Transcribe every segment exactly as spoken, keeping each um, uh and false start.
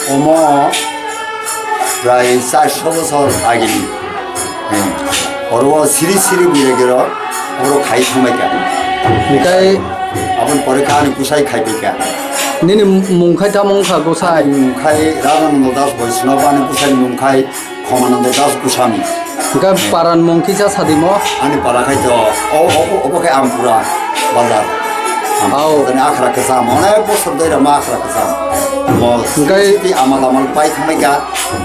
Omo prai charso bosor agini. Hmm. Oro siri siri bui rok oro khai thangbai kha. Hinkhe aboni pore khe ani bwsai khai pai kha. Nini mung khai tamo wngkha bwsai? Ani mung khai Rajananda Das Boisno, ani bwsai ni mung khai Khomananda Das Goswami. Hinkhe paran mung kisa sadimo? Ani para khai to o, o, o, obo khe Ampura bazar. Ampura bazar ni akhra kwcham. Onek bosor doi rama akhra kwcham. Mo hinkhe twi amal amal pai thangbai kha.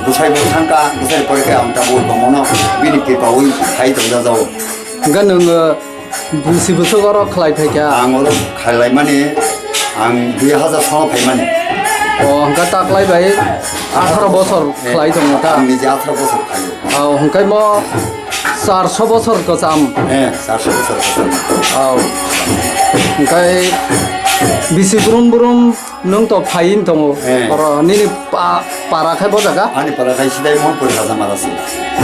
Bwsai bo thangkha, bwsai pore khe ang tabuk bomono bini kripaui khai tongjajao. Hwnkhe nwng, uh, bisi bwswk oro khlai phaikha? Ang oro khlaimani, ang dui hazar sono phaimani. O, hwnkhe taklai bai atharo bosor khlai tongo ta? Ang niji atharo bosor khlaio. O, hwnkhe mo charso bosor kwcham? Eh, charso bosor kwcham. O, hwnkhe bisi brum brum Nwng to phaiwi tongo. Eh. Oro nini pa-, para khai bo jaga? Ani para khai sidai Monpuri Hajamara se.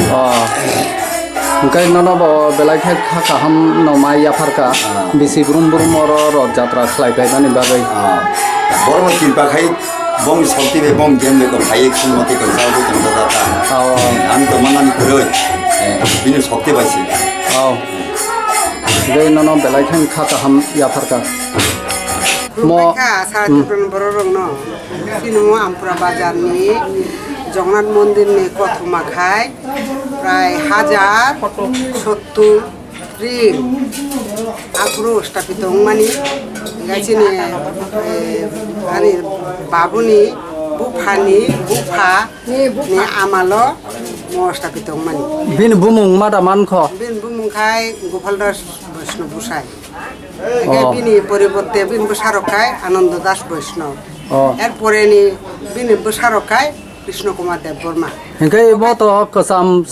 Oh. Hwnkhe nono bo belai khe kha kaham no mai yapharkha. Ah. Bisi brum brum oro rot jatra khlai paimani bagwi. Ah. Borok no tin pa khai bong sokti bai bong gen bai ko phaiwi khum mati ko chao bai tong jata. Oh. Ang to manani kwrwi. Eh. Ini sokti bai si. Oh. Dei nono belai khe kha kaham yapharkha. Mo- Khulumkha, sara hmm. Tripura borok rokno. Chini mo Ampura bazar ni Jagannath mondir ni kothoma khai prai hajar sottur ring aphuru stapito wngmani. Hinkhe chini, eh, ani babuni buphani bupha ni amalo mo stapito wngmani. Bini bumung ma da mankho? Bini bumung khai Gopal Das Vaishnav Bwsai. Hinkhe oh. Bini poriborte bini bwsarok khai Ananda Das Vaishnav. Oh. Erpore ni bini bwsarok khai Krishna Kumar Debbarma. Hinkhe bo to kwcham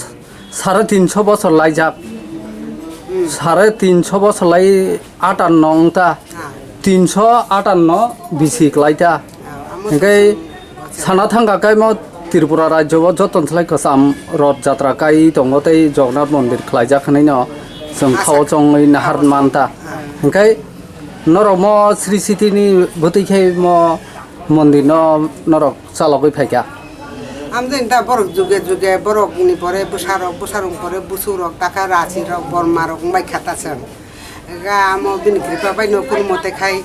sare tinso bosor laijak. Hmm. Sare tinso bosor lai atanno wngta. Ah. Tinso atanno bisi klaita. Ah, amo hinkhe sana thangkha kaimo Tripura rajyo o joto slai kwcham Roth Jatra kai tongo tei Jagannath mondir khlaijak hwnwi no chwng khao chongwi nahar manta. Hinkhe norok mo Sri Siti ni bwtwi khe mo mondir no norok chalogwi phaikha. Amjani ta borok juge juge borok ni pore bwsarok, bwsarok pore bwswk rok, takha rachi rok, borma rok wngbai kha ta chwng. Ga amo bini kripa bai no kun mote khai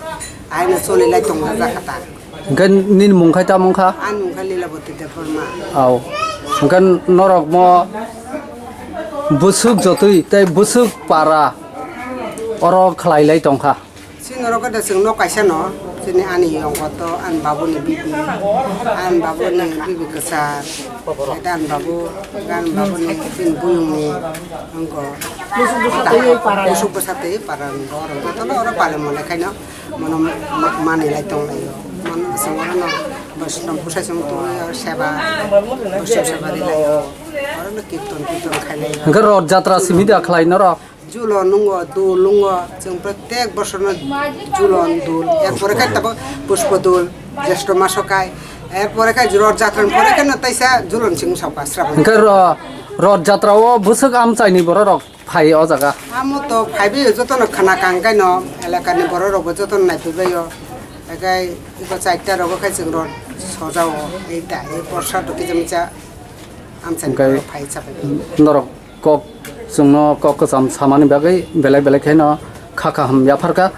aino choli lai tong jak ta. Hinkhe nini mung khai tamo wngkha? Ani mung kha Lilaboti Debbarma. Au. Hinkhe norok mo bwswk jotwi tei bwswk para oro khlai lai tongkha. Chini oro khe chwng nok kaisa no, chini ani yong koto, ani babuni bibi, ani babuni bibi kwchar, ani babu, ani babuni chini buyung ni wngko. Musuk bwsa twi para ni borok joto no oro pale mole khaino. Mano ma-, manwi lai tong laio. Mano bwskango no Vaishnava bwsai song tongwi seba, Vaishnava seba ri laio. Oro no kirtan, kirtan khai laio. Hwnkhe Roth Jatra simi da khlai norok? Julon nungo, dul nungo, chwng protek bosor no julon, dul. Er pore khai tabuk Pushpa dul, Jyeshtho maso khai. Er pore khai Roth Jatra ni pore khai no taisa julon chwng sauka Srabon. Hwnkhe ro-, Roth Jatra o bwswk amchaini borok rok phai o jaga. Amo to phaibai jotono khna kang kaino elakani borok rokbo jotono naiphaibai o. Ekai iko chaita rogo khai chwng rot sojao, ei ta, ei porsa to kisa misa amchani borok phai chapai. Norok kok chwngno kok kwcham samani bagwi belai belai khaino kha kaham yapharkha.